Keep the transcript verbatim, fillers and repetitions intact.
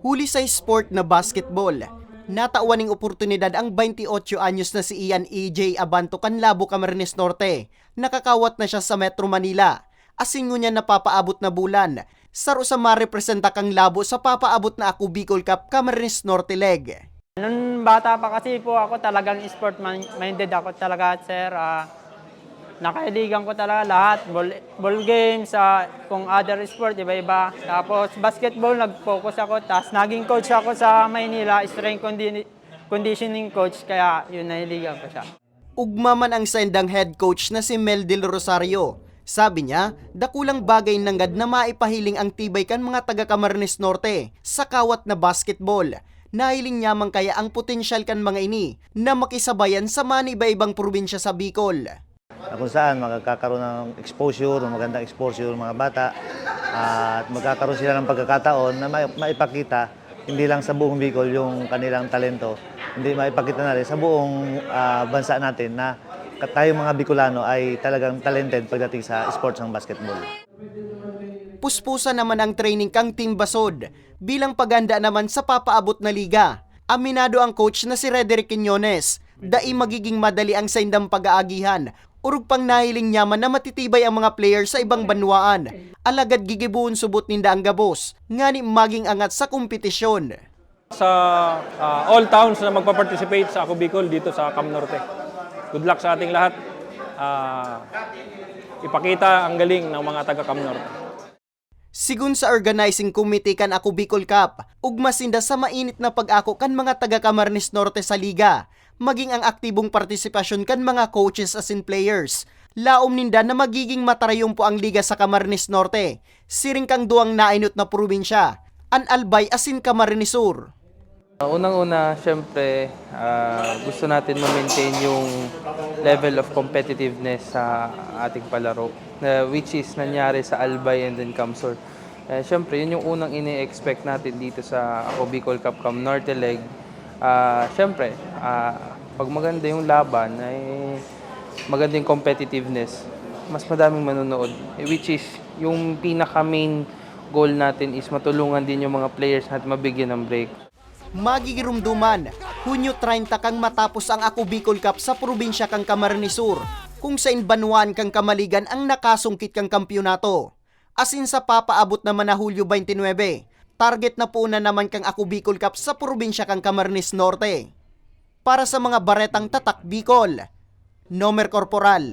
Huli sa sport na basketball, natawan ning oportunidad ang twenty-eight anyos na si Ian E J Abanto kan Labo, Camarines Norte. Nakakawat na siya sa Metro Manila. Asin ngunyan napapaabot na bulan, saro sa marepresenta kang Labo sa papaabot na Ako Bicol Cup Camarines Norte League. Nung bata pa kasi po ako, talagang sport man-, minded ako talaga, sir. Ah, nakahiligan ko talaga lahat. Ball, ball games, ah, kung other sport, iba-iba. Tapos basketball, nag-focus ako. Tapos naging coach ako sa Maynila, strength condi-, conditioning coach. Kaya yun, nahiligan ko siya. Ugma man ang saindang head coach na si Mel Del Rosario. Sabi niya, dakulang bagay nanggad na maipahiling ang tibay kan mga taga Camarines Norte sa kawat na basketball. Nahiling niya man kaya ang potensyal kan mga ini na makisabayan sa maniba-ibang probinsya sa Bicol. Na kung saan magkakaroon ng exposure, magandang exposure ng mga bata, at magkakaroon sila ng pagkakataon na ma- maipakita hindi lang sa buong Bicol yung kanilang talento, hindi maipakita na rin sa buong ah, bansa natin na ka- tayong mga Bicolano ay talagang talented pagdating sa sports ng basketball. Puspusan naman ang training kang Team Basod bilang paghanda naman sa papaabot na liga. Aminado ang coach na si Roderick Quiñones, dai magiging madali ang saindang pag-aagihan, orog pang nahiling niya man na matitibay ang mga player sa ibang banwaan. Alagad gigibohon subot ninda ang gabos, ngani maging angat sa kompetisyon. Sa ah, all towns na magpa-participate sa Ako Bicol dito sa Cam Norte. Good luck sa ating lahat. Ah, ipakita ang galing ng mga taga Cam Norte. Sigon sa organizing committee kan Ako Bicol Cup, ugma sinda sa mainit na pag-ako kan mga taga Camarines Norte sa liga, maging ang aktibong partisipasyon kan mga coaches asin players. Laom ninda na magiging matarayumpo ang liga sa Camarines Norte, siring kang duwang nainot na probinsya, an Albay asin Camarines Sur. Unang-una, siyempre, ah, gusto natin ma-maintain yung level of competitiveness sa ating palaro, na, which is nangyari sa Albay and then Camsur. Eh, siyempre, yun yung unang ini-expect natin dito sa Ako Bicol Cup Cam Norte Leg. Ah, siyempre, ah, pag maganda yung laban, ay maganda yung competitiveness, mas madaming manonood. Eh, which is, yung pinaka-main goal natin is matulungan din yung mga players natin mabigyan ng break. Magigirumduman, Hunyo treinta kang matapos ang Ako Bicol Cup sa probinsya kan Camarines Sur, kung sain banwaan kan Camaligan ang nakasungkit kan kampyonato. Asin sa papaabot naman na Hulyo twenty-nine, target na poon na naman kang Ako Bicol Cup sa probinsya kan Camarines Norte. Para sa mga baretang Tatak Bicol, Nomer Corporal.